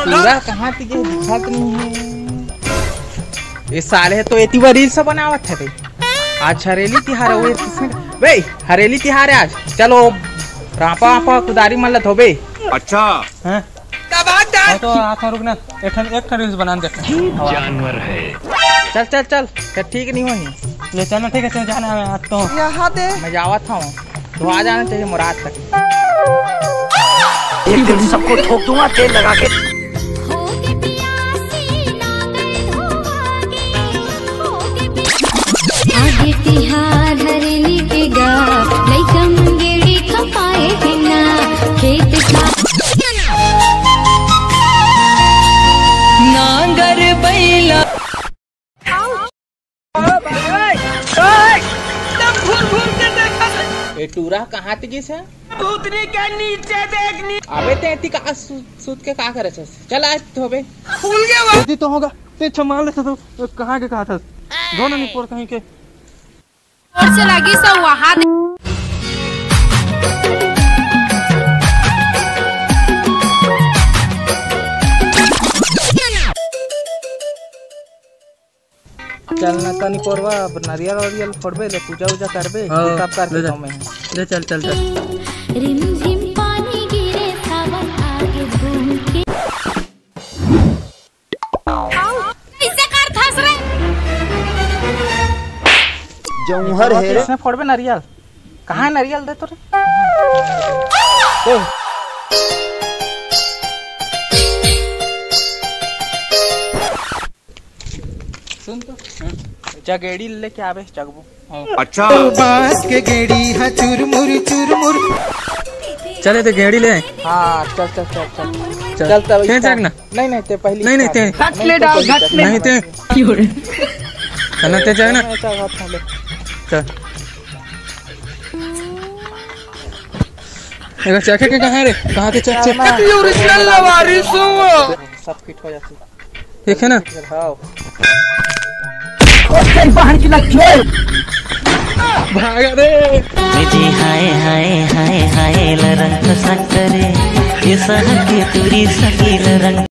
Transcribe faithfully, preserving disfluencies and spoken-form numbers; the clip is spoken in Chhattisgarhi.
पूरा कहाँ ती गे, दिखत नहीं है। ये साले तो एती बर रील्स बनावत है बे। आज हरेली तिहार है, वो किसने, बे, हरेली तिहार है आज। चलो, रापा वापा कुदारी मन ल धोबे। अच्छा। हैं? हाँ तो आखा रुक ना, एक ठन, एक ठन रील्स बना दे। जानवर है। चल, चल, चल, चल, ठीक नहीं होही। ले चल ना, ठीक है, चल जाना है आज तो। यहाँ दे। मैं जावत हूँ। धोआ जाना चाहिए मुराद तक। एक दिन सबको ठोक दूंगा तेल लगा के। आगे तिहार हरेली के गा, लइका मन गेड़ी खपाए हे ना, खेत खा नांगर बैला। ए टूरा कहाँ ते गिस हे? भूतनी के नीचे देखनी। अबे ते एती का सु-, सुत के का करे छस? चल आज धोबे। फूल गया वो। एती तो होगा। ते छमाल ले तो कहाँ के कहा था? धो ना निपोर कहीं के। और से लगी सब वहां दे- चल ना तनी कोरवा, अब नरियल वरियल फोड़बे ले, पूजा उजा करबे, हाँ, ये सब करके ले जा। गाँव में है। ले चल, चल, चल। रिमझिम पानी गिरे, सावन आगे घूम के। कैसे कर थस रे? जौहर है। इसमें फोड़बे नरियल। कहाँ है नरियल दे तो रे? सुन तो। हाँ। जा गेड़ी लेके आबे, चगबो। हाँ। अच्छा। बांस के गेड़ी हा चुरमुर चुरमुर। चले तो गेड़ी ले। हाँ, चल, चल, चल, चल। चल। चल, तब खेल इसका- चल ना। नहीं, नहीं, ते पहली नहीं, नहीं, इसका ते- नहीं, घाट ले तो डाल, पहली घाट इसका ले। नहीं, ते- चल ना, ते चल ना। नहीं, ऐसा बात नहीं ले। चल। एगो चेक के कहाँ रे? कहाँ ते चेक, चेक? ये ओरिजिनल लवारिस हो। सब फिट हो जाती। ठीक है ना? हाँ। ओ तेरी बहन की लग भागा रे। जी हाय हाय हाय हाय लरंग सकरे, ये सहर के तुरी सकील रंग।